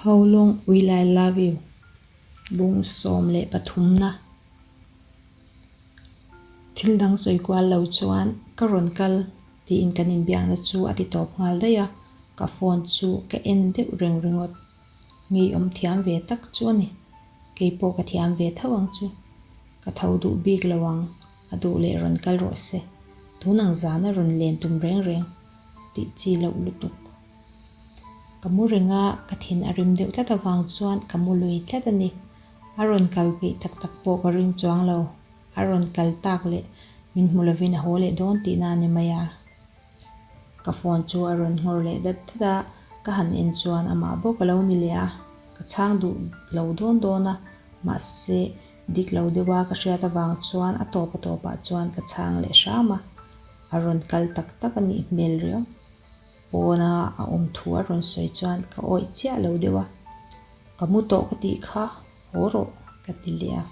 How long will I love you? Bung 13 na. Thil dang sawi kual lo chuan ka rawn kal tiin kan inbiakna chu a ti tawp nghal daih a, ka phone chu ka en deuh reng ringawt. Ngeiawm thiam ve tak chu a ni. Kei pawh ka thiam ve tho ang chu. Ka tho duh bik lo ang, a duh leh rawn kal rawh se. Tun ang zana rawn len tum reng reng tih chi loh lutuk. Ka mu reng a, ka thin a rim deuh tlat avang chuan ka mu lui tlat a ni. A rawn kal peih tak tak pawh ka ring chuang lo. A rawn kal tak leh min hmu lovin a haw leh dawn tihna a ni mai a. Ka phone chu a rawn nghawr leh dat dat a, ka han en chuan amah bawk a lo ni leh a. Ka chhang duh lo dawn dawn a, mahse dik lo deuh a ka hriat avang chuan a tawp a tawpah chuan ka chhang leh hram a. A rawn kal tak tak a nih hmel riau. Pawna a awm thu a rawn sawi chuan ka awih chiah lo deuh a, Ka mu tawh ka tih kha haw rawh ka ti leh a,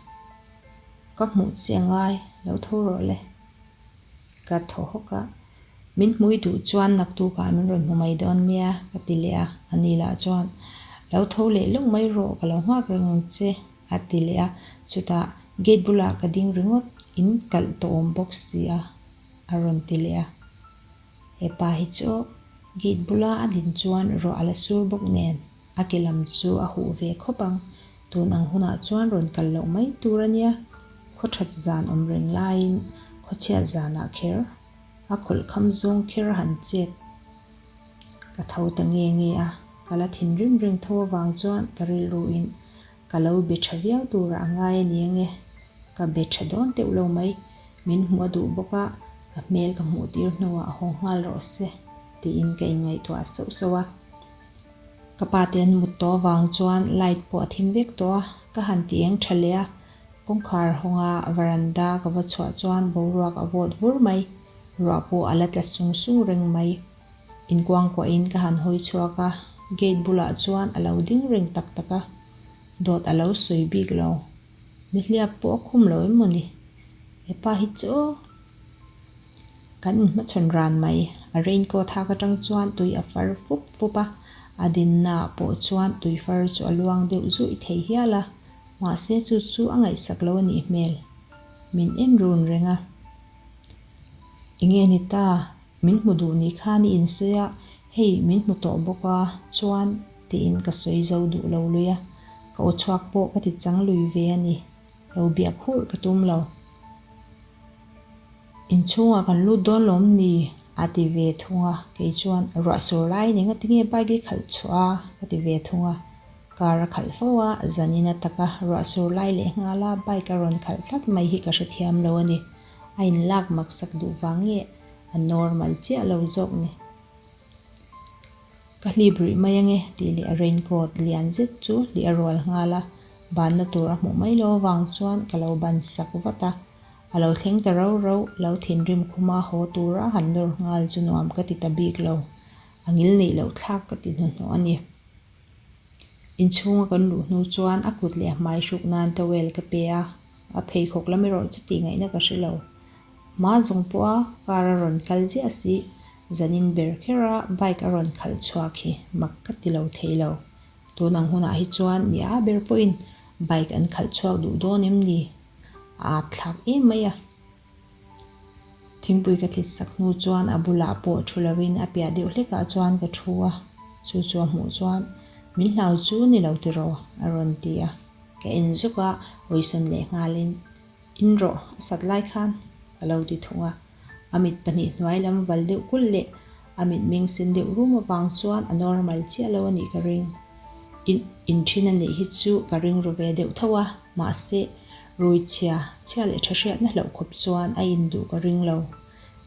Ka hmuh che angai lo tho rawh le. Ka thaw hawk a, Min hmui duh chuan naktukah min rawn hmu mai dawn nia ka ti leh a, ani lah chuan Lo tho leh lawk mai rawh ka lo nghak reng ang che a ti leh a, chutah gate bulah ka ding ringawt in kalh tawh awm bawk si a a rawn ti leh a. He pa hi chu gate bula a din chuan ruah a la sur bawk nen a ke lam chu a huh ve khawp ang. Tun ang hunah chuan rawn kal loh mai tur a nia. Khaw that zan awm reng laiin khaw chhiat zanah kher a khawlh kham zawng kher a han chet. Ka tho ta nge nge a, ka la thinrim reng tho avang chuan ka rilruin ka lo be tha viau turah a ngai a ni ange. Ka be tha dawn teuh lo mai. Min hmuh a duh bawk a, ka hmel ka hmuh tir hnuah a haw nghal rawh se tiin ka inngaihtuah sauh sauh a. Ka pa te an mut tawh avang chuan light pawh a thim vek tawh a, ka han ti eng tha leh a. Kawngkhar hawnga varanda ka va chhuah chuan boruak a vawt vur mai, ruah pawh a la tla sung sung reng mai. Inkuangkuahin ka han hawi chhuak a, gate bulah chuan a lo ding reng tak tak a, dawt a lo sawi bik lo. Nihliap pawh a khum lo em maw ni? Hepa hi chu kan inhmachhawn ran mai. A raincoat hak atang chuan tui a far fup fup a, a dinna ah pawh chuan tui far chu a luang deuh zuih thei hial a, mahse chu chu a ngaihsak lo a nih hmel. Min en run reng a. Enge ni ta? Min hmu duh ni khan i insawi a, hei min hmu tawh bawk a, chuan tiin ka sawi zo duh lo lui a, ka aw chhuak pawh ka ti chang lui ve a ni, lo biak hurh ka tum lo. Inchhungah kan lut dawn lawm ni? a ti ve thung a, kei chuan ruah sur lai ni ngati nge bike i khalh chhuah a? ka ti ve thung a, car a khalh fo a, zanin ataka ruah sur lai leh nghal a bike a rawn khalh tlat mai hi ka hrethiam lo a ni, a inlak maksak duh vang nge? A normal chiah lo zawk ni. Ka hlip rih mai ange tih leh a raincoat lian zet chu hlih a rual nghal a, banna tur a hmuh mai lo avang chuan ka lo ban sak vat a. A lo thleng ta rau rau, lo thinrim khuma haw tura han nawr nghal chu nuam ka ti ta bik lo. A ngil neih loh thlak ka ti hnuhnawh a ni. Inchhunga kan luh hnu chuan a kut leh a hmai hruk nan towel ka pe a, a pheikhawk lam erawh chu tih ngaihna ka hre lo. Hma zawng pawha car a rawn kal ziah si, zanin ber kher a bike a rawn khalh chhuak hi mak ka ti lo thei lo. Tun ang hunah hi chuan mi a ber pawhin bike an khalh chhuak duh dawn em ni? A at thlak em mai a. Thingpui ka tlit sak hnu chuan a bulah pawh thu lovin a piah deuh hlekah chuan ka thu a, chu chu a hmuh chuan min hlau chu ni lo tiraw a rawn ti a. Ka en zuk a, hawisawn leh nghalin In rawh, a sat lai khan ka lo ti thung a. A mit pahnih hnuai lam val deuh kulh leh a mit meng sen deuh rum avang chuan a normal chiah lo a nih ka ring. In inthin a nih hi chu ka ring ru ve deuh tho a, mahse rui chhia, chhia leh tha hriatna hlauh khawp chuan a in duh ka ring lo.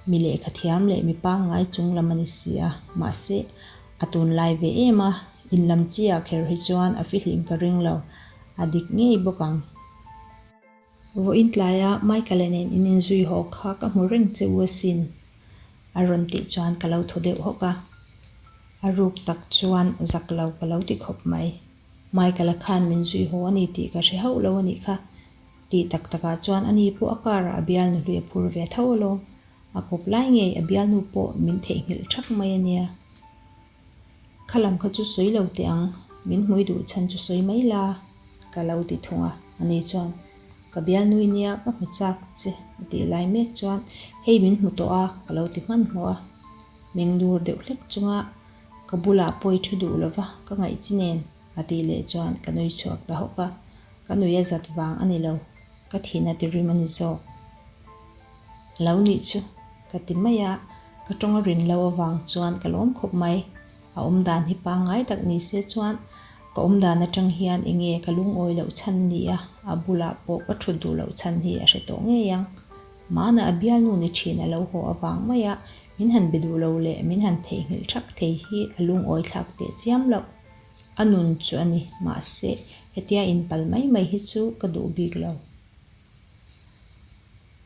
Mi lehkha thiam leh mi pangngai chung lam a ni si a, mahse a tunlai ve em a, in lam chi ah kher hi chuan a fihlim ka ring lo, a dik ngei bawk ang. Vawiin tlaia Michael-a nen in inzui haw kha ka hmu reng che u asin, a rawn tih chuan ka lo thaw deuh hawk a. A ruk tak chuan zak lo ka lo ti khawp mai. Michael-a khan min zui haw a ni tih ka hre hauh lo a nih kha. Tih tak takah chuan ani pawh a car-ah a bialnu hlui a phur ve tho alawm. A kawp lai ngei a bialnu pawh min theihnghilh thak mai a nia. Kha lam kha chu sawi lo teh ang. Min hmui duh chhan chu sawi mai la, ka lo ti thung a. Ani chuan, Ka bialnui nia ka hmu chak che a tih lai mek chuan, Hei min hmu tawh a, ka lo ti hmanhmawh a. Meng dur deuh hlek chunga ka bulah pawi thu duh lova ka ngaih chi nen a tih leh chuan ka nui chhuak ta hawk a. Ka nui a zat vang a ni lo, ka thin a ti rim a ni zawk. A lo nih chu ka ti mai a, ka tawng a rin lo avang chuan ka lawm khawp mai. A awmdan hi pangngai tak ni se chuan ka awmdan atang hian enge ka lungawi loh chhan ni a, a bulah pawh ka thut duh loh chhan hi a hre tawh ngei ang. Mahna a bialnu ni thin a lo haw avang mai a, min han be duh lo leh min han theihnghilh thak thei hi a lungawi thlak teh chiam loh. A nun chu a ni, mahse hetia inpal mai mai hi chu ka duh bik lo.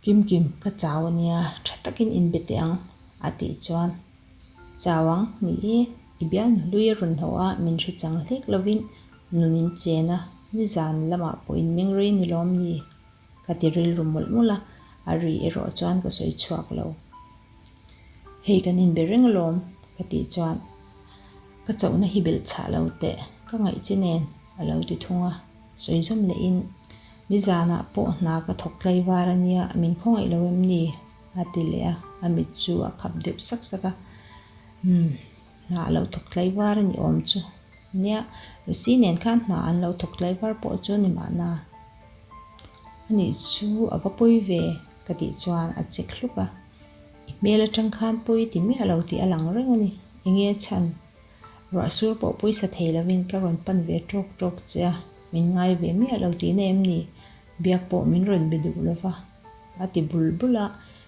Kim Kim, ka chau a nia, tha takin inbe teh ang, a tih chuan. Chau ang, ni e, i bialnu hlui a rawn haw a, min hre chang hlek lovin nun in chen a, nizan lamah pawh in meng rei ni lawm ni? Ka ti rilru mawlh mawlh a, a ri erawh chuan ka sawi chhuak lo. Hei kan inbe reng alawm, ka tih chuan ka chauhna hi belh chhah lo teh, ka ngaih che nen, a lo ti thung a. Sawi zawm lehin, Nizanah pawh hna ka thawk tlaivar a nia, min khawngaih lo em ni? a ti leh a, a mit chu a khap deuh sak sak a. Umm, hna a lo thawk tlaivar a ni awm chu. Nia, Lucy nen khan hna an lo thawk tlaivar pawh chu a ni mahna. A nih chu a va pawi ve, ka tih chuan a chek hluk a. I hmel atang khan pawi ti miah lo tih a lang reng a ni. Enge a chhan? Ruah sur pawh pawisa thei lovin ka rawn pan ve tawk tawk che a, min ngai ve miah lo tihna em ni? Biak pawh min rawn be duh lova, a ti bul bul a,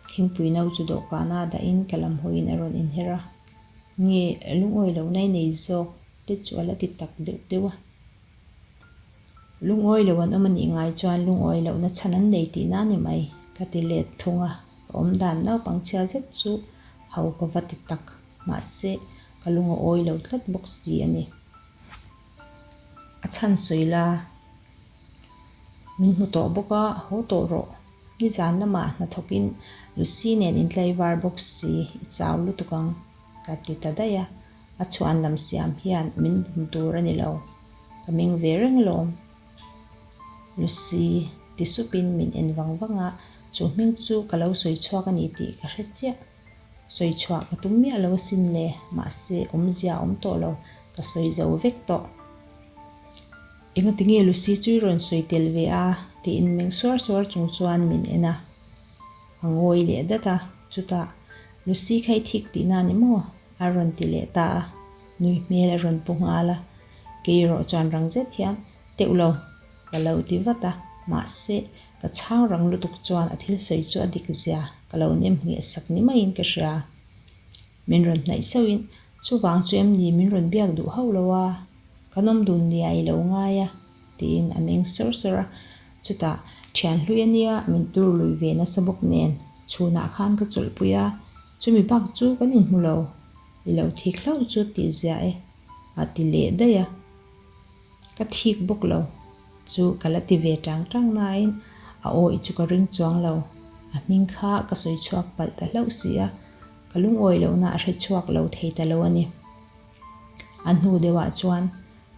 thingpui no chu dawhkana dahin ka lam hawiin a rawn inher a. Nge lungawi lohna i nei zawk te chu a la ti tak deuh deuh a. Lungawi lo an awm a nih ngai chuan lungawi lohna chhan an nei tihna a ni mai, ka ti let thung a, ka awmdan naupang chhia zet chu ho ka va ti tak. Mahse, ka lung a awi lo tlat bawk si a ni. A chhan sawi la, min hmu tawh bawk a, haw tawh rawh. Nizan lamah hnathawkin Lucy nen intlaivar bawk si, i chau lutuk ang, ka ti ta daih a. A chhuan lam siam hian min bum tur a ni lo. Ka meng ve reng alawm. Lucy ti supin min en vang vang a, chu hming chu ka lo sawi chhuak a ni tih ka hre chiah. Sawi chhuah ka tum miah lo asin le, mahse awmzia a awm tawh lo, ka sawi zo vek tawh. Engati nge Lucy chu i rawn sawi tel ve a? tiin meng suar suar chung chuan min en a. A ngawi leh dat a, chutah, Lucy kha i thik tihna a ni maw? a rawn ti leh ta a, nui hmel a rawn pu nghal a. Kei erawh chuan rang zet hian, Teuh lo, ka lo ti vat a, mahse, ka chhang rang lutuk chuan a thil sawi chu a dik zia ka lo nem ngheh sak ni maiin ka hria. Min rawn hnaih sauhin, Chuvang chu em ni min rawn biak duh hauh lo a, kan awm dun nia i lo ngai a, tiin a meng sawr sawr a. Chutah, Thian hlui a nia, min tur lui ve nasa bawk nen, chhunah khan ka chawlhpui a, chumi bak chu kan inhmu lo, i lo thik hlauh chu tih zia e, a ti leh daih a. Ka thik bawk lo chu ka la ti ve tang tang nain a awih chu ka ring chuang lo. A hming kha ka sawi chhuak palh ta hlauh si a, ka lungawi lohna a hre chhuak lo thei ta lo a ni. A hnu deuhah chuan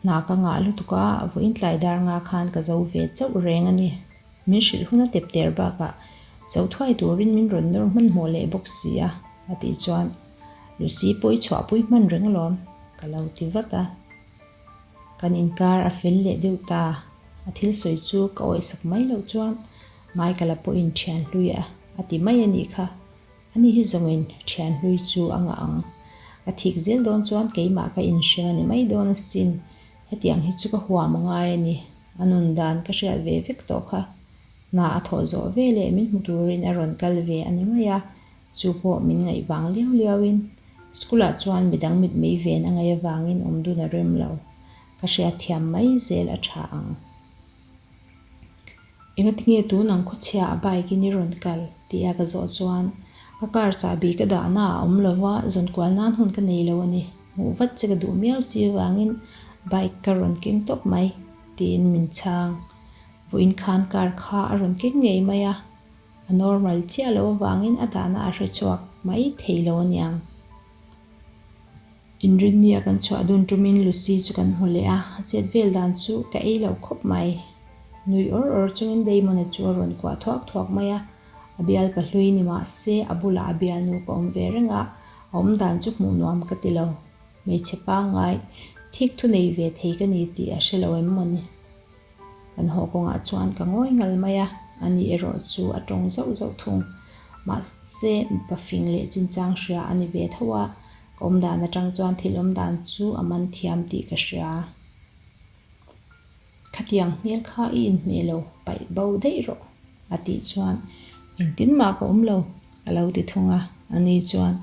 hna ka ngah lutuk a, vawiin tlai dar nga khan ka zo ve chauh reng a ni. Min hrilh hun a tep ter bakah zo thuai turin min rawn nawr hmanhmawh leh bawk si a, a tih chuan Lucy pawh i chhuahpui hman reng alawm, ka lo ti vat a. Kan inkar a fel leh deuh ta. A thil sawi chu ka awihsak mai loh chuan Michael-a pawhin thian hlui a a ti mai a nih kha. Ani hi zawngin thian hlui chu a ngah ang. Ka thik zel dawn chuan keimah ka inhrem a ni mai dawn asin. Hetiang hi chu ka huam a ngai a ni. A nun dan ka hriat ve vek tawh kha. Hna a thawh zawh ve leh min hmu turin a rawn kal ve a ni mai a. Chu pawh min ngaih vang liau liauin school-ah chuan midang mitmei ven a ngaih avangin awm dun a rem lo. Ka hriatthiam mai zel a tha ang. Engatinge tun ang khawchhia a bike-in i rawn kal? tia ka zawh chuan ka car chahbi ka dahna a awm lo va, zawn kual nan hun ka nei lo a ni. Hmuh vat che ka duh miau si avangin bike ka rawn keng tawp mai, tiin min chhang. Vawiin khan car kha a rawn keng ngei mai a. A normal chiah loh avangin a dahna a hre chhuak mai thei lo aniang. Inrinnia kan chhuah dun tumin Lucy chu kan hmu leh a, a chet vel dan chu ka ei lo khawp mai. Nui awr awr chungin Damon-a chu a rawn kuah thuak thuak mai a, a bial pa hlui ni mah se a bulah a bialnu ka awm ve reng a, a awm dan chu hmuh nuam ka ti lo. Hmeichhe pangngai thik thu nei ve thei ka ni tih a hre lo em maw ni? Kan haw kawngah chuan ka ngawi ngal mai a, ani erawh chu a tawng zauh zauh thung. Mahse, mipa fing leh chinchang hria a ni ve tho a, ka awm dan atang chuan thil awm dan chu a man thiam tih ka hria. Khatiang hmel kha i inhmeh lo, paih bo daih rawh, a tih chuan engtin mah ka awm lo, a lo ti thung a. Ani chuan,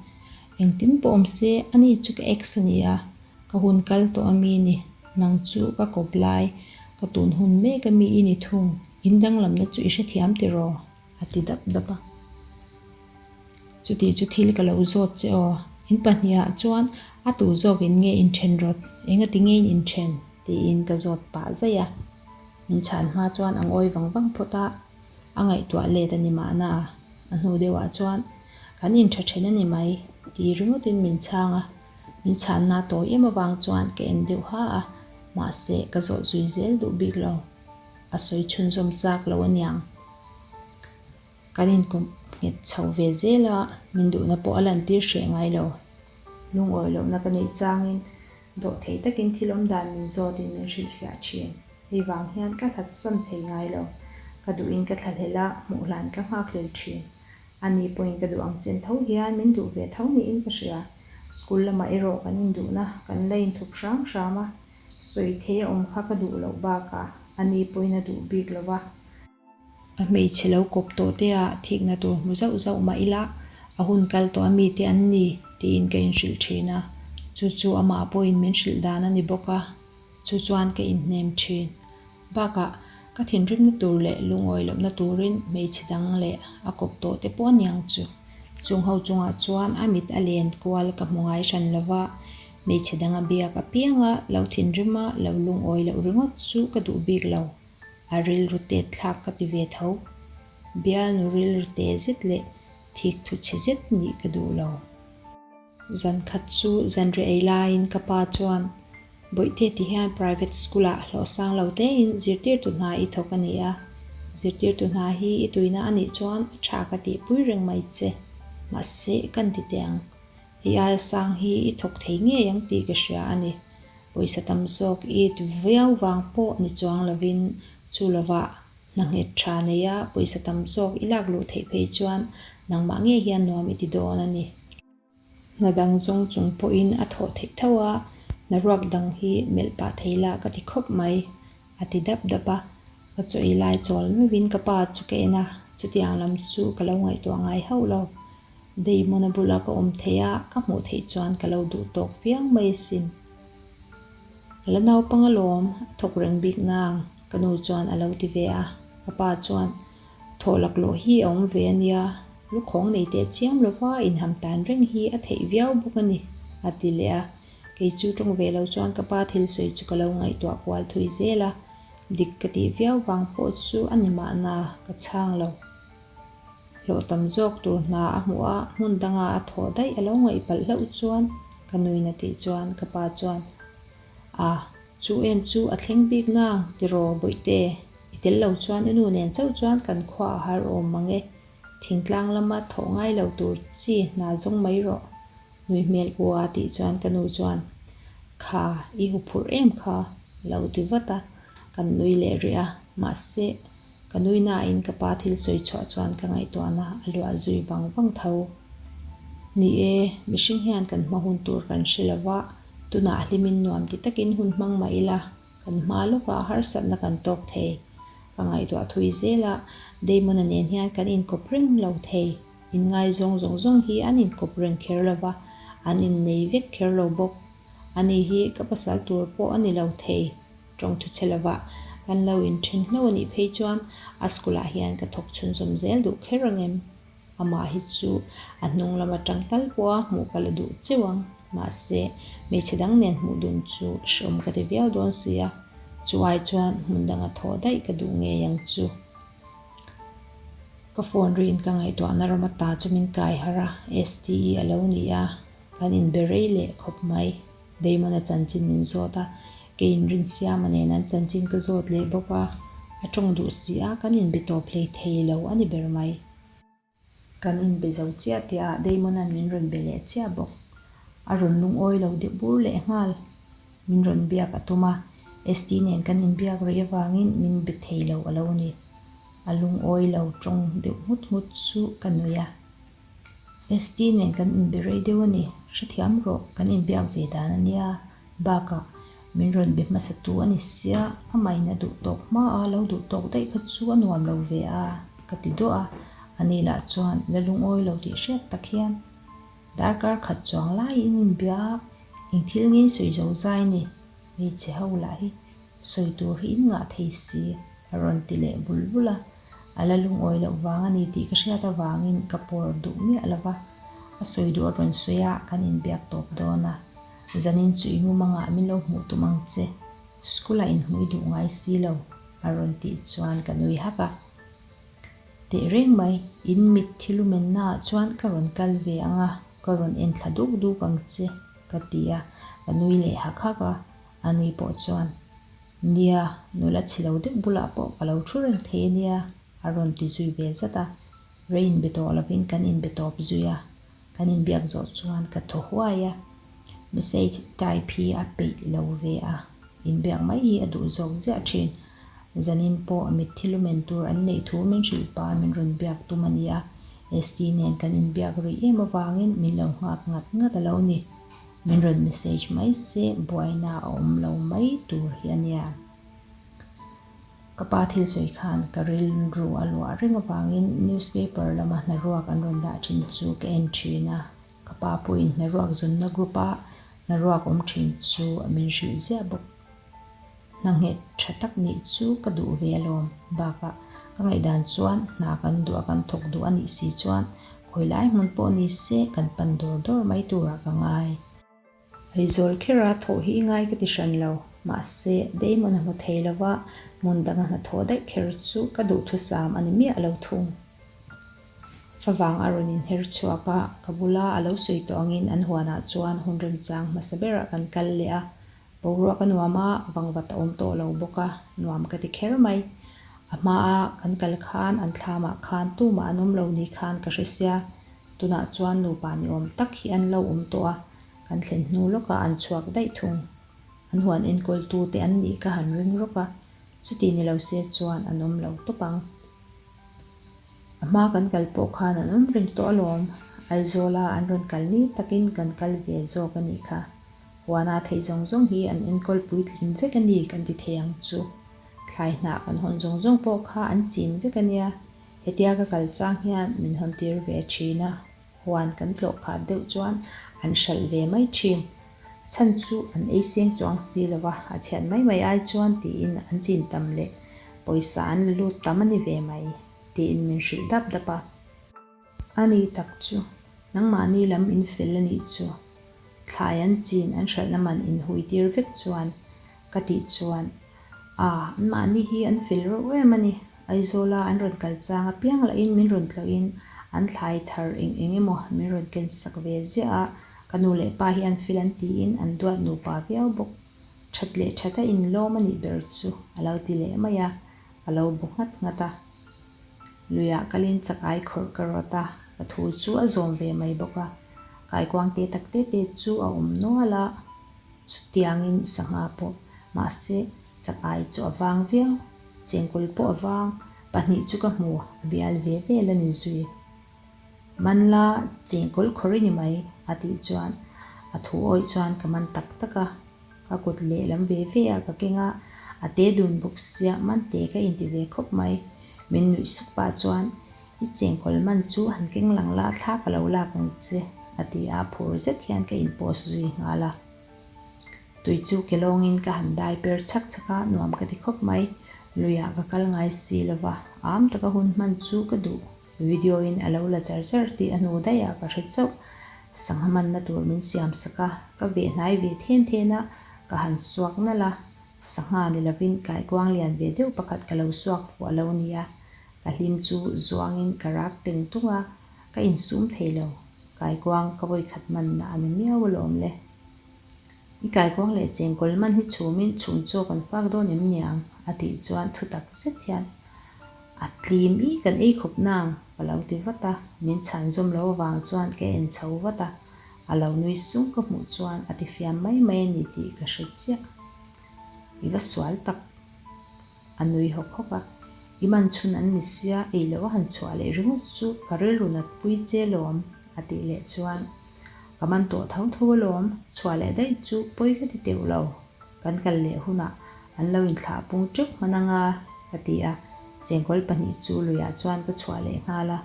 Engtin pawh awm se, ani chu ka ex a ni a, ka hun kal tawh a mi ni, nang chu ka kawp lai, ka tun hun mek a mi i ni thung, in danglamna chu i hrethiam tiraw? a ti dap dap a. Chuti chu thil ka lo zawt che aw, in pahniha chuan a tu zawkin nge inthen rawt, engati nge in inthen? tiin ka zawt pah zaih a. Min chhan hma chuan a ngawi vang vang phawt a, a ngaihtuah let a ni mahna. A hnu deuhah chuan, Kan intha then a ni mai, ti ringawtin min chhang a. Min chhanna tawi em avang chuan ka en deuh ha a, mahse ka zawt zui zel duh bik lo. A sawi chhunzawm chak lo aniang. Kan inkawm nghet chho ve zel a, min duhna pawh a lantir hreh ngai lo. Lungawi lohna ka neih changin dawhthei takin thil awm dan min zawtin min hrilhfiah thin. Hei vang hian ka hlat san thei ngai lo. Ka duhin ka thlahlel a, hmuh hlan ka nghakhlel thin. Ani pawhin ka duh ang chen tho hian min duh ve tho niin ka hria. School lamah erawh kan induhna kan la inthup hram hram a, sawi thei a awm kha ka duh loh bakah ani pawhin a duh bik lo va. A hmeichhe lo kawp tawh te ah thikna tur hmu zauh zauh mah ila a hun kal tawh a mite an ni tiin ka inhrilh thin a, chu chu amah pawhin min hrilh dan a ni bawk a, chu chuan ka inhnem thin. Bakah ka thinrimna tur leh lungawi lohna turin hmeichhe dang leh a kawp tawh te pawh aniang chu. Chung ho chungah chuan a mit a len kual ka hmu ngai hran lova, hmeichhe dang a biak apianga lo thinrima lo lungawi loh ringawt chu ka duh bik lo. A rilru tet thlak ka ti ve tho. Bialnu rilru te zet leh thik thu chhe zet nih ka duh lo. Zan khat chu zanriah ei laiin ka pa chuan, Bawihte ti hian private school ah hlawh sang lo tein zirtirtu hna i thawk a ni a. Zirtirtu hna hi i tuina a nih chuan a tha ka tihpui reng mai che. Mahse, kan ti teh ang. Hei aia sang hi i thawk thei ngei ang tih ka hria a ni. Pawisa tam zawk it viau vang pawh ni chuang lovin chu lovah hna nghet tha neia pawisa tam zawk i lak luh theih phei chuan nangmah ngei hian nuam i ti dawn a ni. Hna dang zawng chung pawhin a thawh theih tho a, hna ruak dang hi melh pah thei la ka ti khawp mai, a ti dap dap a. Ka chaw ei lai chawl meuhin ka pa chu ka en a, chutiang lam chu ka lo ngaihtuah ngai hauh lo. Damon-a bula ka awm theih a, ka hmuh theih chuan ka lo duh tawk viau mai asin. A la naupang alawm, a thawk reng bik nang, ka nu chuan a lo ti ve a. Ka pa chuan, Thawh laklawh hi a awm ve a nia, lukhawng nei teh chiam lova inham tan reng hi a theih viau bawk a ni, a ti leh a. Kei chu tawng ve lo chuan ka pa thil sawi chu ka lo ngaihtuah kual thui zel a, dik ka tih viau vang pawh chu a ni mahna, ka chhang lo. Hlawh tam zawk tur hna a hmuh a, hmun danga a thawh daih a lo ngaih palh hlauh chuan ka nuin a tih chuan ka pa chuan, A, chu em chu a thleng bik nang tiraw Bawihte, i tel lo chuan i nu nen chauh chuan kan khua a har awm mang e, thingtlang lama thawh ngai lo tur chi hna zawng mai rawh, nui hmel pu a tih chuan ka nu chuan, Kha, i huphurh em kha? lo ti vat a, kan nui leh rih a, mahse, Ka nui nain ka pa thil sawi chhuah chuan ka ngaihtuahna a luah zui vang vang tho. Ni e, mihring hian kan hma hun tur kan hre lo va, tunah hlimin nuam ti takin hun hmang mah ila, kan hma lawkah harsatna kan tawk thei. Ka ngaihtuah thui zel a, Damon-a nen hian kan inkawp reng lo thei. Inngaizawng zawng zawng hi an inkawp reng kher lo va, an innei vek kher lo bawk. Ani hi ka pasal tur pawh a ni lo thei. Tawngthu che lovah kan lo inthen hlauh a nih phei chuan a school ah hian ka thawk chhunzawm zel duh kher ang em? Amah hi chu a hnung lam atang tal pawha hmuh ka la duh cheu ang. Mahse, hmeichhe dang nen hmuh dun chu hreawm ka ti viau dawn si a, chu ai chuan hmun danga thawh daih ka duh ngei ang chu. Ka phone riin ka ngaihtuahna ram ata chu min kai harh a, STE a lo ni a, kan inbe rei leh khawp mai. Damon-a chanchin min zawt a, keiin Rinsiama nen an chanchin ka zawt leh bawk a, a tawng duh si a, kan inbe tawp hlei thei lo a ni ber mai. Kan inbe zo chiah tih ah Damon-a'n min rawn be leh chiah bawk. A rawn lungawi lo deuh bur leh nghal. Min rawn biak a tum a, ST nen kan inbiak rih avangin min be thei lo a lo ni. A lungawi lo tawng deuh nghut nghut chu ka nui a. ST nen kan inbe rei deuh a ni, hrethiam rawh, kan inbiak ve dan a nia. Bakah, min rawn be hmasa tu a ni sia, amahin a duh tawk hma a, lo duh tawk daih kha chu a nuam lo ve a, ka ti duah a. Ani lah chuan la lungawi lo tih hriat tak hian darkar khat chuang laiin inbia a, eng thil nge sawi zo zai ni, hmeichhe ho lah hi sawi tur hi in ngah thei si, a rawn ti leh bul bul a. A la lungawi loh vang a ni tih ka hriat avangin ka pawr duh miah lo va, a sawi duh a rawn sawi a, kan inbiak tawp dawn a. Zanin chu i mumangah min lo hmuh tum ang che, school ah inhmuh i duh ngai si lo, a rawn tih chuan ka nui hak a. Teh reng mai, in mit thilumenna ah chuan ka rawn kal ve ang a, ka rawn en thla duk duk ang che, ka ti a, ka nui leh hak hak a, ani pawh chuan, Nia, nula chhe lo deuh bulah pawh ka lo thu reng thei a nia, a rawn ti zui ve zat a, rei inbe tawh lovin kan inbe tawp zui a. Kan inbiak zawh chuan ka thaw huai a, message type hi a peih lo ve a, inbiak mai hi a duh zawk ziah thin. Zanin pawh mitthi lumen tur an neih thu min hrilh pa min rawn biak tum a ni a, ST nen kan inbiak rih em avangin min lo nghak ngat ngat a lo ni. Min rawn message mai se buaina a awm lo mai tur hi a nia. Ka pa thil sawi khan ka rilru a luah reng avangin newspaper lama hnaruak an rawn dah thin chu ka en thin a, ka pa pawhin hnaruak zawnna group a hnaruak awm thin chu min hrilh ziah bawk. Hna nghet tha tak nih chu ka duh ve alawm. Bakah ka ngaihdan chuan hna kan duh a kan thawk duh a nih si chuan khawi lai hmun pawh ni se kan pan dawr dawr mai turah ka ngai. Aizawl khera thawh hi i ngai ka ti hran lo, mahse Damon a hmu thei lo va, hmun danga hnathawh daih kher chu ka duhthusam a ni miah lo thung. Favang a rawn inher chhuak a, ka bula a lo sawi tawh angin an huanah chuan hun remchang hmasa berah kan kal leh a, boruak a nuam a, vangvat a awm tawh lo bawk a, nuam ka ti kher mai. A hmaa kan kal khan an thlamah khan tumah an awm lo ni khan ka hre sia, tunah chuan nupa ni awm tak hi an lo awm tawh a, Kan thlen hnu lawkah an chhuak daih thung. An huan enkawltu te an nih ka han ring rawk a, chuti ni lo se chuan an awm lo tawp ang. A hma kan kal pawh khan an awm reng tawh alawm, Aizawla an rawn kal ni takin kan kal ve zawk a nih kha. Huana theih zawng zawng hi an enkawl puitlin vek a ni kan ti thei ang chu. Thlai hnah kan hawn zawng zawng pawh kha an chin vek a nia, hetia ka kal chang hian min hawn tir ve thin a. Huan kan tlawh khat deuh chuan an hralh ve mai thin. A chhan chu an ei seng chuang si lo va, a chhiat mai mai ai chuan tiin an chin tam leh pawisa an la lut tam a ni ve mai tiin min hrilh dap dap a. A ni tak chu, nangmahni lam in fel a nih chu. Thlai an chin an hralhna man in hui tir vek chuan ka tih chuan, A, anmahni hi an fel reuh em a ni. Aizawla an rawn kal chang apiang lahin min rawn tlawhin an thlai thar eng eng emaw min rawn ken sak ve ziah a, ka nu leh pa hian fel an tiin an duat nupa viau bawk. That leh that a inlawm a nih ber chu a lo ti leh mai a, ka lo bu nghat nghat a. Luiah kalin chakai khawrh ka rawt a, ka thu chu a zawm ve mai bawk a, kaikuang te tak te te chu a awm nual a, chutiangin sangha pawh mahse chakai chu a vang viau. Chengkawl pawh a vang, pahnih chu ka hmu, a bial ve vel a ni zui. Manla chengkawl khawr i ni mai, a tih chuan a thu awih chuan ka man tak tak a, ka kut lehlam ve ve a ka keng a, a te dun bawk sia man te ka inti ve khawp mai. Min nuih suk pah chuan i chengkawl man chu han keng lang la thla ka lo lak ang che, a ti a, phur zet hian ka in post zui nghal a. Tui chu ke lawngin ka han dai per chhak chhak a, nuam ka ti khawp mai. Luiah ka kal ngai si lo va, am taka hun hman chu ka duh. Video in a lo la char char tih a hnu daih ah ka hre chauh. Sangha manna tur min siam sak a, ka veh hnai ve then then a, ka han suak nalh a. Sangha ni lovin kaikuang lian ve deuh pakhat ka lo suak fuh a lo ni a, ka hlim chu zuangin ka rak teng tung a, ka insum thei lo. Kaikuang ka vawikhat manna a ni miau alawm le. I kaikuang leh chengkawl man hi chhumin chhun chaw kan fak dawn em niang? a tih chuan thu tak zet hian a tlim i kan ei khawp nang ka lo ti vat a, min chhan zawm lo avang chuan ka en chho vat a, a lo nui sung ka hmuh chuan a ti fiam mai mai a ni tih ka hre chiah. I va sual tak. A nui hawk hawk a, I man chhun an ni sia, ei loh a han chhuah leh ringawt chu ka rilru nat pui che lawm, a tih leh chuan, Ka man tawh tho tho alawm, chhuah leh daih chu pawi ka ti teuh lo, kan kal leh hunah an lo inthlah pung teuh hman anga, ka ti a, chengkawl pahnih chu luiah chuan ka chhuah leh nghal a,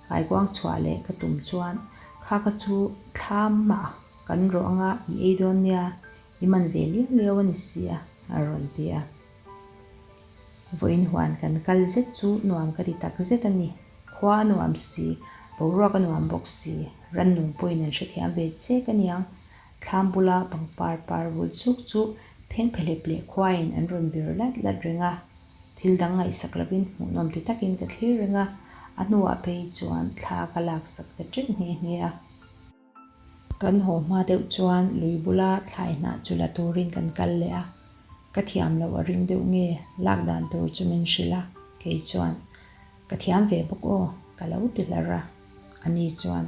kaikuang chhuah leh ka tum chuan, Kha ka chu thlam mah kan rawh anga i ei dawn nia, I man ve liau liau a ni sia, a rawn ti a. Vawiin huan kan kal zet chu nuam ka ti tak zet a ni. Khua a nuam si, boruak a nuam bawk si, rannung pawhin an hrethiam ve chek a niang. Thlam bula pangpar par vul chuk chu phengphehlep leh khuaiin an rawn vir lat lat reng a. Thil dang ngaihsak lovin hmuhnawm ti takin ka thlir reng a, a hnuah phei chuan thla ka laksak ta teuh nghe nghe a. Kan haw hma deuh chuan lui bula thlai hnah chu la turin kan kal leh a, ka thiam loh a ring deuh nge lak dan tur chu min hrilh a, kei chuan ka thiam ve bawk aw ka lo ti hlar a, ani chuan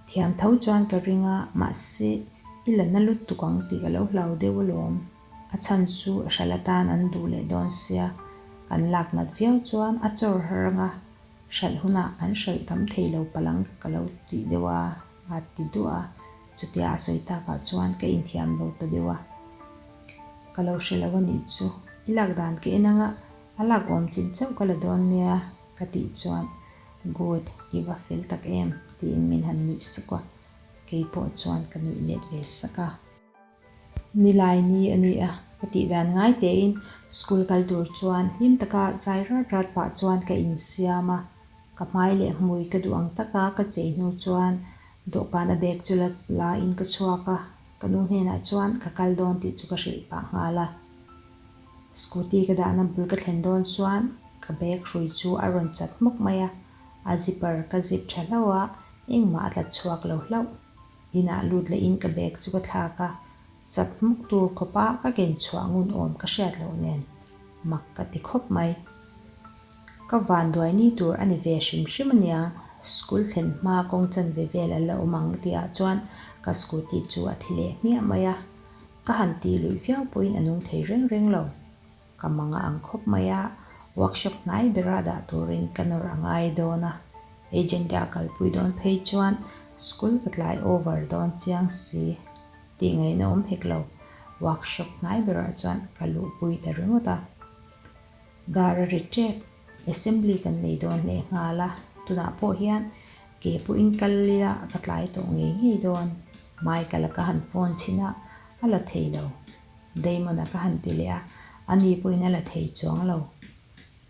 thiam tho chuan ka ring a, mahse i la na lutuk ang tih ka lo hlau deuh alawm, a chhan chu hral atan an duh leh dawn sia, kan lak nat viau chuan a chawr har anga Hralh hunah an hralh tam thei lo palang ka lo tih deuh a, a ti duah a, chutia a sawi takah chuan ka inthiam lo ta deuh a. Ka lo hre lo a nih chu, i lak dan ka en anga a lak awm chin chauh ka la dawn nia ka tih chuan Good, i va fel tak em tiin min han nuih suk a, kei pawh chuan ka nuih let ve sak a. Nilai ni a ni a, ka tih dan ngai tein school kal tur chuan hlim taka zai rat rat pah chuan ka insiam a, ka hmai leh hmui ka duh ang taka ka chei hnu chuan dawhkan a bag chu la la in ka chhuak a, ka nu hnenah chuan ka kal dawn tih chu ka hrilh pah nghal a. Scooty ka dahna bul ka thlen dawn chuan ka bag hrui chu a rawn chat hmawk mai a, a zipper ka zip tha hlauh a, engmah a tla chhuak lo hlauh. Inah lut lehin ka bag chu ka thlak a, chat hmuk tur khawpa ka ken chhuah ngun awm ka hriat loh nen mak ka ti khawp mai. Ka vanduai ni tur a ni ve hrim hrim ania, school thlen hma kawng chanve vel a la awm ang tihah chuan ka scooty chu a thi leh hmiah mai a, ka han tih luih viau pawhin a nung thei reng reng lo. Ka mang a ang khawp mai a, workshop hnai bera dah turin ka nawr a ngai dawn a, agent a kalpui dawn phei chuan school ka tlai over dawn chiang si tih ngaihna awm hek lo, workshop hnai berah chuan ka luhpui ta ringawt a. Dar a ri tep, assembly kan nei dawn leh nghal a, tunah pawh hian ke pawhin kal ila ka tlai tawh ngei ngei dawn, Michael-a ka han phone chhin a, a la thei lo. Damon-a ka han ti leh a, ani pawhin a la thei chuang lo.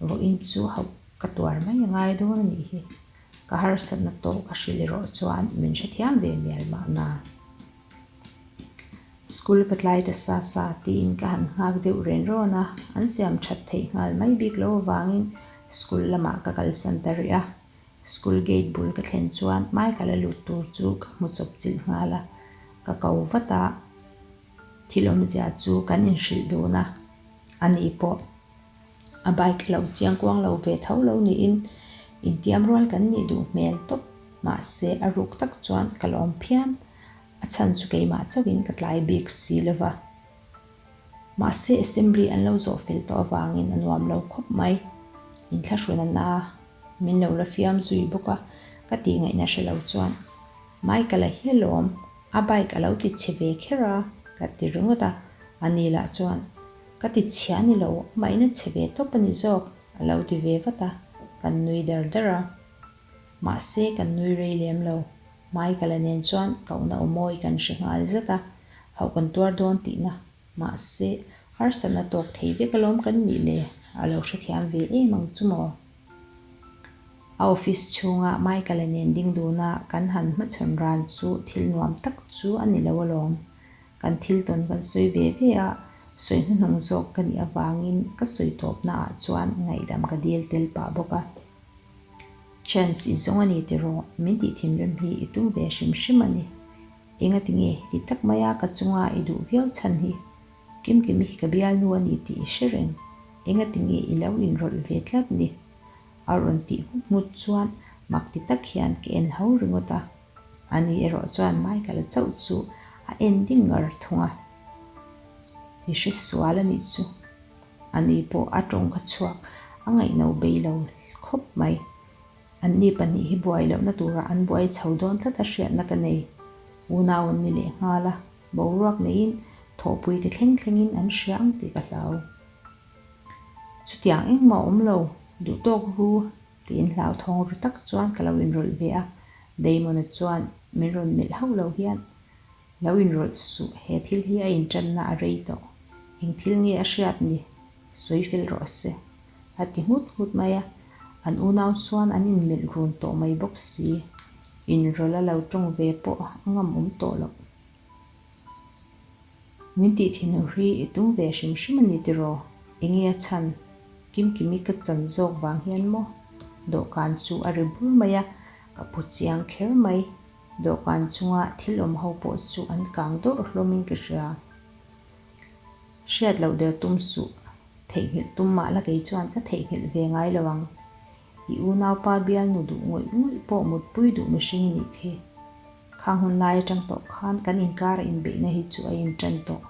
Vawiin chu hauh ka tuar mai a ngai dawn a nih hi. Ka harsatna tawh ka hrilh erawh chuan min hrethiam ve mial mahna. School ka tlai ta sa sa tiin ka han nghak deuh ren rawn a, an siam that theih nghal mai bik lo avangin school lamah ka kalsan ta rih a. School gate bul ka thlen chuan Michael-a lut tur chu ka hmu chawp chilh nghal a, ka ko vat a. Thil awmzia chu kan inhrilh dun a, ani pawh a bike lo chiang kuang lo ve tho lo niin intiam rual kan nih duh hmel tawp mahse a ruk tak chuan ka lawm phian, a chhan chu keimah chauhin ka tlai bik si lo va. Mahse assembly an lo zawh fel tawh avangin a nuam lo khawp mai, inthlahrun a na min lo la fiam zui bawk a, ka tih ngaihna hre lo chuan Michael-a hi alawm, a bike a lo ti chhe ve kher a, ka ti ringawt a, ani lah chuan, Ka ti chhia ni lo, amah in a chhe ve tawp a ni zawk, a lo ti ve vat a, kan nui dar dar a. Mahse, kan nui rei lem lo. Michael-a nen chuan kohna aw mawi kan hre nghal zat a, hauh kan tuar dawn tihna. Mahse, harsatna tawk thei vek alawm kan nih le, a lo hrethiam ve em ang chu maw? A office chhunga Michael-a nen ding duna kan han hmachhawn ran chu thil nuam tak chu a ni lo alawm. Kan thil tawn kan sawi ve ve a, sawi hnuhnung zawk ka nih avangin ka sawi tawpnaah chuan ngaihdam ka dil tel pah bawk a. Chance i zawng a ni tiraw, min tih thinrim hi i tum ve hrim hrim a ni. Engati nge heti tak maia ka chunga i duh viau chhan hi? Kimkimi hi ka bialnu a ni tih i hre reng. Engati nge i lo inrawlh ve tlat ni? A rawn tih nghut nghut chuan mak ti tak hian ka en ho ringawt a. Ani erawh chuan Michael-a chauh chu a en ding ngar thung a. I hre sual a nih chu. Ani pawh a tawng kha chhuak a ngaihno bei lo khawp mai. Anni pahnih hi buai lohna turah an buai chho dawn tlat a hriatna ka nei. Unau an ni leh nghal a, boruak neiin thawhpuite thleng thlengin an hria ang tih ka hlau. Chutiang engmah a awm lo, duh tawk ru tiin hlauthawng ru tak chuan ka lo inrawlh ve a, Damon-a chuan min rawn melh hauh lo hian, Lo inrawlh suh, he thil hi a inṭanna a rei tawh. Eng thil nge a hriat ni? Sawi fel rawh se. A ti nghut nghut mai a, an unau chuan an inmelh run tawh mai bawk si. Inrawlh a lo tawng ve pawh a ngam awm tawh loh. Min tih thinur hi i tum ve hrim hrim a ni tiraw? Enge a chhan? Kimkimi ka chan zawk vang hian maw? Dawhkan chu a ri bur mai a, ka phu chiang kher mai. Dawhkan chunga thil awm ho pawh chu an kang dawrh hlawmin ka hria. Hriat loh der tum suh. Theihnghilh tum mah la kei chuan ka theihnghilh ve ngai lo ang. I unaupa bialnu duh ngawih ngawih pawh mutpui duh mihring i nih khi. Khang hun lai atang tawh khan kan inkara inbeihna hi chu a intan tawh.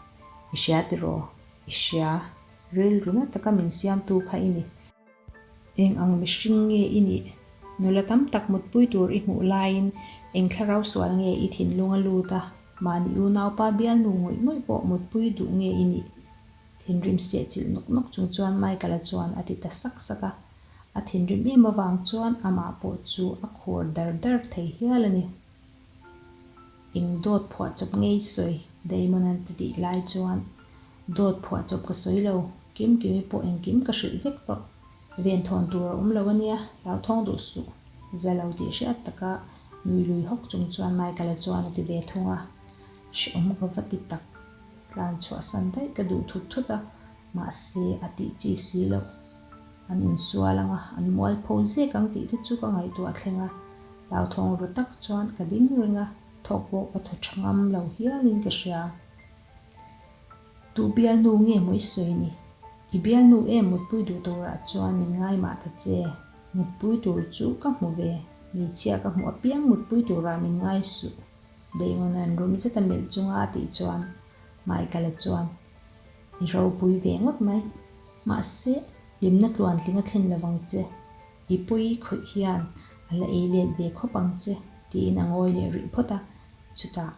I hria tiraw? I hria. Rilru na taka min siamtu kha i ni. Eng ang mihring nge i nih? Nula tam tak mutpui tur i hmuh laiin eng thlarau sual nge i thinlung a lut a? Mahni unaupa bialnu ngawih ngawih pawh mutpui duh nge i nih? Thinrim sehchilh nawk nawk chung chuan Michael-a chuan a ti ta sak sak a. A thinrim em avang chuan amah pawh chu a khur dar dar thei hial a ni. Eng dawt phuahchawp ngei sawi? Damon-a'n ti tih lai chuan, Dawt phuahchawp ka sawi lo, Kimkimi pawh engkim ka hrilh vek tawh. Venthawn tur a awm lo a nia, hlauthawng duh suh. Za lo tih hriat taka nui lui hawk chung chuan Michael-a chuan a ti ve thung a. Hrehawm ka va ti tak. Tlan chhuahsan daih ka duh thut thut a, mahse a tih chi si loh. An insual ang a, an mualpho zek ang tih te chu ka ngaihtuah thleng a. Hlauthawng ru tak chuan ka ding reng a, thawk pawh ka thaw tha ngam lo hialin ka hria. Tu bialnu nge maw i sawi ni? I bialnu em mutpui duh turah chuan min ngai mah ta che. Mutpui tur chu ka hmu ve, hmeichhia ka hmuh apiang mutpui turah min ngai suh. Damon-a'n rum zeta melh chunga a tih chuan Michael-a chuan, I ropui ve ngawt mai. Mahse, hlimna tluantling a thlen lovang che. I pawi khawih hian a la ei let ve khawp ang che, tiin a ngawi leh rih phawt a. Chutah,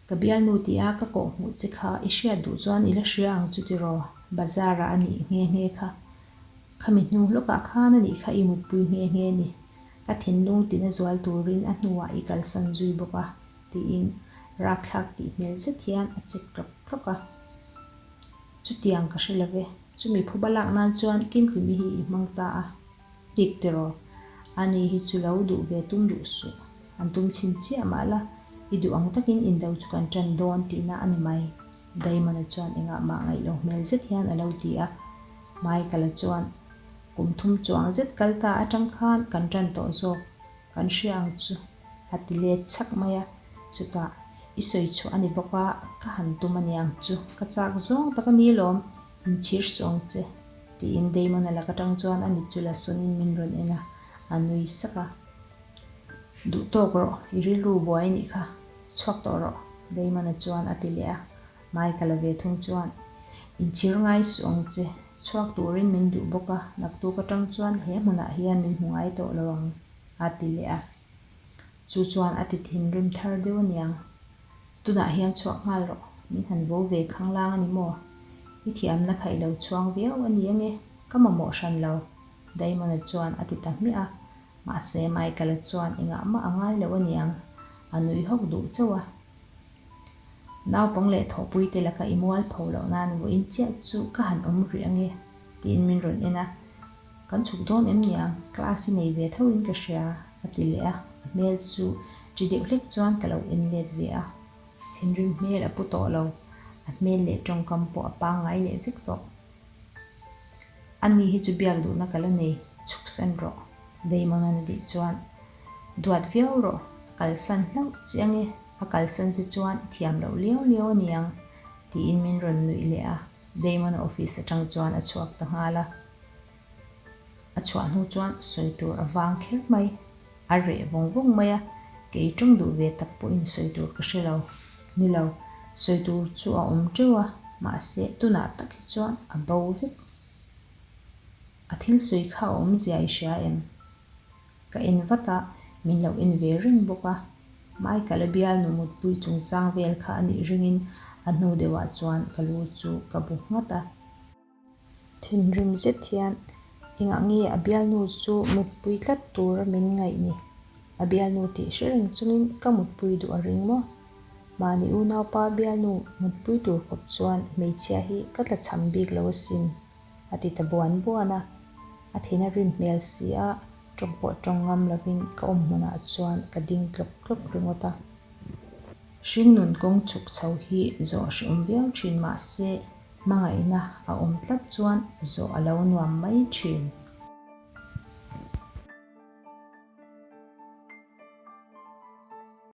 Ka bialnu tia ka kawh hmuh che kha i hriat duh chuan i la hria ang chu tiraw? Bazar-ah a nih nghe nghe kha. Khami hnu hlawkah khan a nih kha i mutpui nghe nghe ni. Ka thinlung tina zual turin a hnuah i kalsan zui bawk a, tiin rapthlak tih hmel zet hian a chek tlawk tlawk a. Chutiang ka hre lo ve, chumi phuba lak nan chuan Kimkimi hi i hmang ta a, dik tiraw? Ani hi chu lo duh ve tum duh suh, an tum chhin chiah mah la, i duh ang takin indo chu kan ṭan dawn tihna a ni mai, Damon-a chuan engah mah ngaih lo hmel zet hian a lo ti a. Michael-a chuan, Kum thum chuang zet kal ta atang khan kan ṭan tawh zawk, kan hria ang chu, a ti let chhak mai a. Chutah, i sawi chhuah a ni bawk a, ka han tum a niang chu, ka chak zawng tak a ni lawm, inchhir suh ang che, tiin Damon-a lak atang chuan a mit chu la sawnin min rawn en a, a nui sak a. Duh tawk rawh, i rilru buai a nih kha, chhuak tawh rawh, Damon-a chuan a ti leh a. Michael-a ve thung chuan, Inchhir ngai suh ang che, chhuak turin min duh bawk a, naktuk atang chuan he hmunah hian min hmu ngai tawh lo ang, a ti leh a. Chu chuan a ti thinrim thar deuh aniang. Tunah hian chhuak nghal rawh, min han vo ve khanglang a ni maw? I thiamna kha i lo chhuang viau a ni ange, ka mamawh hran lo, Damon-a chuan a ti ta hmiah a. Mahse, Michael-a chuan engah mah a ngai lo aniang, a nui hawk duh chauh a. Naupang leh thawhpuite laka i mual pho loh nan vawiin chiah chu ka han awm rih ange, tiin min rawn en a. Kan chhuk dawn em niang, class i nei ve thoin ka hria, a ti leh a, a hmel chu ṭi deuh hlek chuan ka lo en let ve a. Thinrim hmel a pu tawh lo, a hmel leh ṭawngkam pawh a pangngai leh vek tawh. Ani hi chu biak duhna ka la nei, chhuksan rawh, Damon-a na tih chuan, Duat viau rawh, a kalsan hlauh chiang e. A kalsan che chuan i thiam loh liau liau a niang, tiin min rawn nuih leh a, Damon-a office atang chuan a chhuak ta nghal a. A chhuah hnu chuan sawi tur a vang kher mai. A reh vawng vawng mai a, kei tawng duh ve tak pawhin sawi tur ka hre lo. Ni lo, sawi tur chu a awm teuh a, mahse tunah tak hi chuan a bo vek. A thil sawi kha a awmzia i hria em? Ka en vat a, min lo en ve reng bawk a. Michael a bialnu mutpui chungchang vel kha a nih ringin a hnu deuhah chuan ka lu chu ka bu nghat a. Thinrim zet hian engah nge a bialnu chu mutpui tlat tura min ngaih ni? A bialnu tih hre reng chungin ka mutpui duh a ring maw? Mahni unaupa bialnu mutpui tur kawp chuan hmeichhia hi ka tla cham bik lo asin, a ti ta buan buan a. A thin a rim hmel si a, tawng pawh tawng ngam lovin ka awm hmunah chuan ka ding tlawk tlawk ringawt a. Hringnun kawng chhuk chho hi zawh hrehawm viau thin mahse, Hmangaihna a awm tlat chuan zawh a lo nuam mai thin.